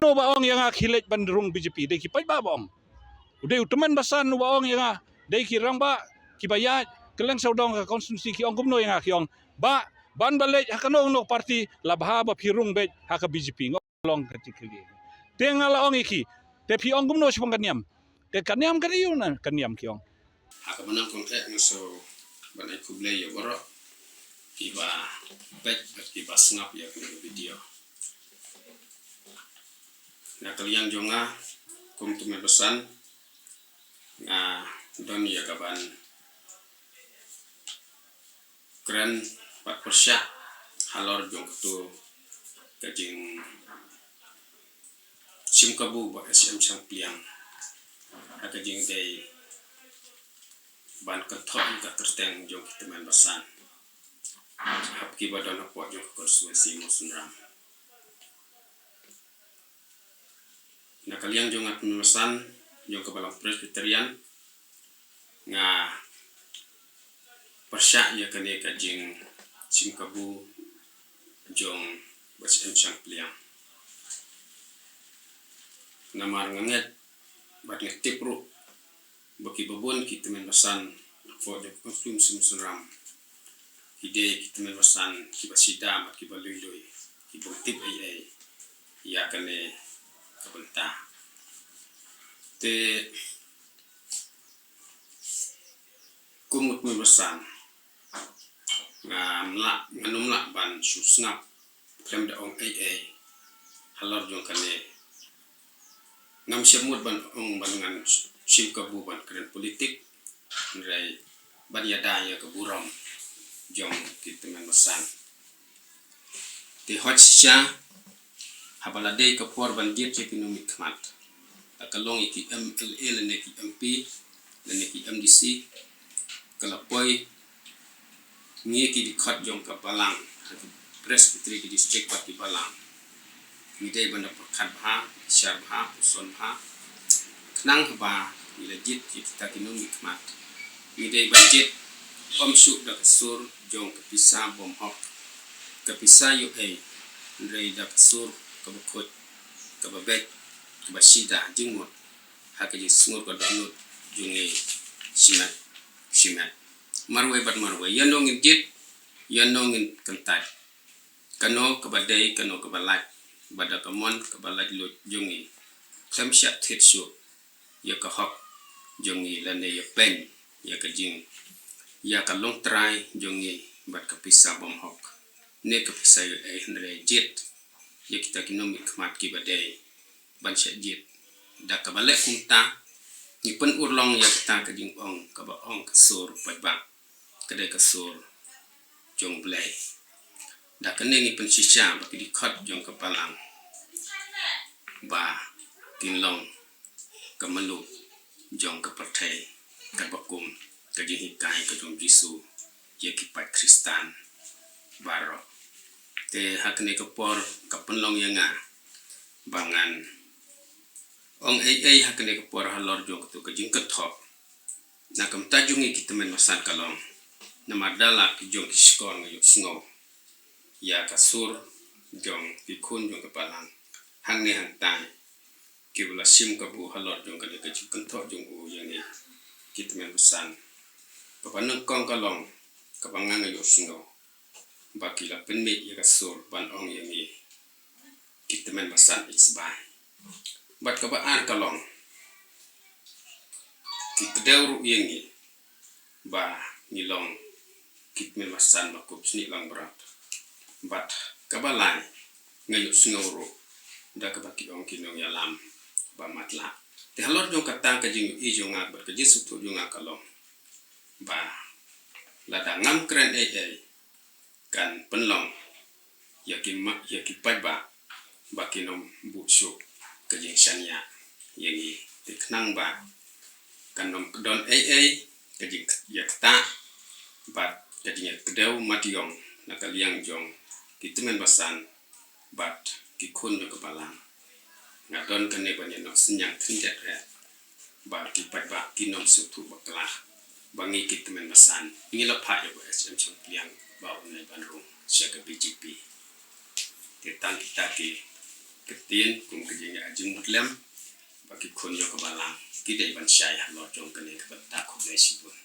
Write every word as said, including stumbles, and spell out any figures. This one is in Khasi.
Uba ong ïa nga khie leit ban rung B J P, dei ki paidbah ba ong. U dei u tymmen basan uba ong ïa nga, dei ki rangbah kiba ïaid kylleng sawdong ka constituency ki ong kumno ïa nga, ki ong, "Bah, ban ba leit ha kano kano party la bha ba phi rung beit ha ka B J P." Nga long ka jingkylli. Te nga la ong ïa ki, "Te phi ong kumno shaphang ka niam?" Te ka niam ka dei ïa u na ka niam, ki ong. Ha kaba nyngkong eh nga shu ban ai khublei ïa baroh kiba peit bad kiba sngap ïa kane ka video. Na ka liang jong nga kum u tymmen basan, nga don ïa ka ban kren bad pyrshah halor jong katu ka jingshim kabu ba H M Shangpliang ha ka jingdei ban kynthoh ïa ka kyrteng jong ki tymmen basan hap kiba don hapoh jong ka constituency Mawsynram. Na ka liang jong nga tymmen basan jong ka Balang Presbyterian, nga pyrshah ïa kane ka jingshim kabu jong Bah H M Shangpliang. Namar nga ngeit bad nga tip ruh ba kiba bun ki tymmen basan hapoh jong ka constituency Mawsynram ki dei ki tymmen basan kiba sida bad kiba lui lui, kiba tip ei ei ïa kane ka bynta. Te kum u tymmen basan, ngam lah, ngam lah ban shu sngap khlem da ong ei ei halor jong kane. Ngam shym mut ban ong ban ngan shim kabu ban kren politik, hynrei ban ïada ïa ka burom jong ki tymmen basan. Te hooid shisha, haba la dei ka por ban jied ïa ki nongmihkhmat, la ka long ïa ki M L A lane ki M P lane ki M D C, ka la poi ngi ki dkhot jong ka balang, ha ki presbytery, ki district bad ki balang, ngi dei ban da pyrkhat bha, shar bha, puson bha, khnang haba ngi la jied ïa kita ki nongmihkhmat, ngi dei ban jied ym shuh da ka sur jong ka pisa bymhok, ka pisa ïoh ei, hynrei da ka sur kaba khuid, kaba beit, kaba sida jingmut ha ka jingsngur ka dohnud jong ngi shimet shimet. Marwei bad marwei, ïano ngin jied, ïano ngin kyntait, kano kaba dei, kano kaba lait, bad da ka mon kaba laitluid jong ngi, khlem shah thied shuh ïa ka hok jong ngi lane ïa peiñ ïa ka jing, ïa ka longtrai jong ngi bad ka pisa bymhok ne ka pisa ïoh ei, hynrei jied ïa kita ki nongmihkhmat kiba dei ban shah jied. Da kaba leh kumta, ngi pynurlong ïa kata ka jingong kaba ong ka sur paidbah ka dei ka sur jong U Blei. Da kane ngi pynshisha ba ki dkhot jong ka balang ba kin long ka mluh jong ka pyrthei katba kum ka jinghikai ka jong U Jisu ïa ki paid Khristan baroh. Te ha kane ka por ka pynlong ïa nga ba ngan ong ei ei ha kane ka por halor jong katu ka jingkynthoh. Na ka bynta jong ngi ki tymmen basan ka long, namar da la ki jong ki shkor nga ïohsngew ïa ka sur jong ki khun jong ka balang hangne hangtai, kiba la shim kabu halor jong kane ka jingkynthoh jong u ïa ngi ki tymmen basan. Kaba nyngkong ka long, kaba nga nga ïohsngew ba ki la pynmih ïa ka sur ban ong ïa ngi ki tymmen basan ïeit sbai. Bad kaba ar ka long, ki kdew ruh ïa ngi ba ngi long ki tymmen basan ba kup snieh langbrot. Bad kaba lai, nga ïohsngew ruh da kaba ki ong ki nongïalam ba matlah. Te halor jong kata ka jingïohi jong nga bad ka jingsngewthuh jong nga ka long ba lada ngam kren ei ei, kan pynlong ïa ki ma-, ïa ki paidbah ba kin ym buh shuh ka jingshaniah ïa ngi. Te khnang ba kan ym don ei ei ka jingïaktah bad ka jingïakdew madiong na ka liang jong ki tymmen basan bad ki khun jong ka balang. Nga don kane ban ïa nongsynñiang khyndiat eh ba ki paidbah kin ym sngewthuh bakla ba ngi ki tymmen basan ngi la phah ïa u Bah H M Shangpliang ba un nai ban rung sha ka B J P. Te tang kita ki Ktien kum ka jingïa jingmut lem ba ki khun ïa ka balang ki dei ban shai halor jong kane ka bynta. Khublei shibun.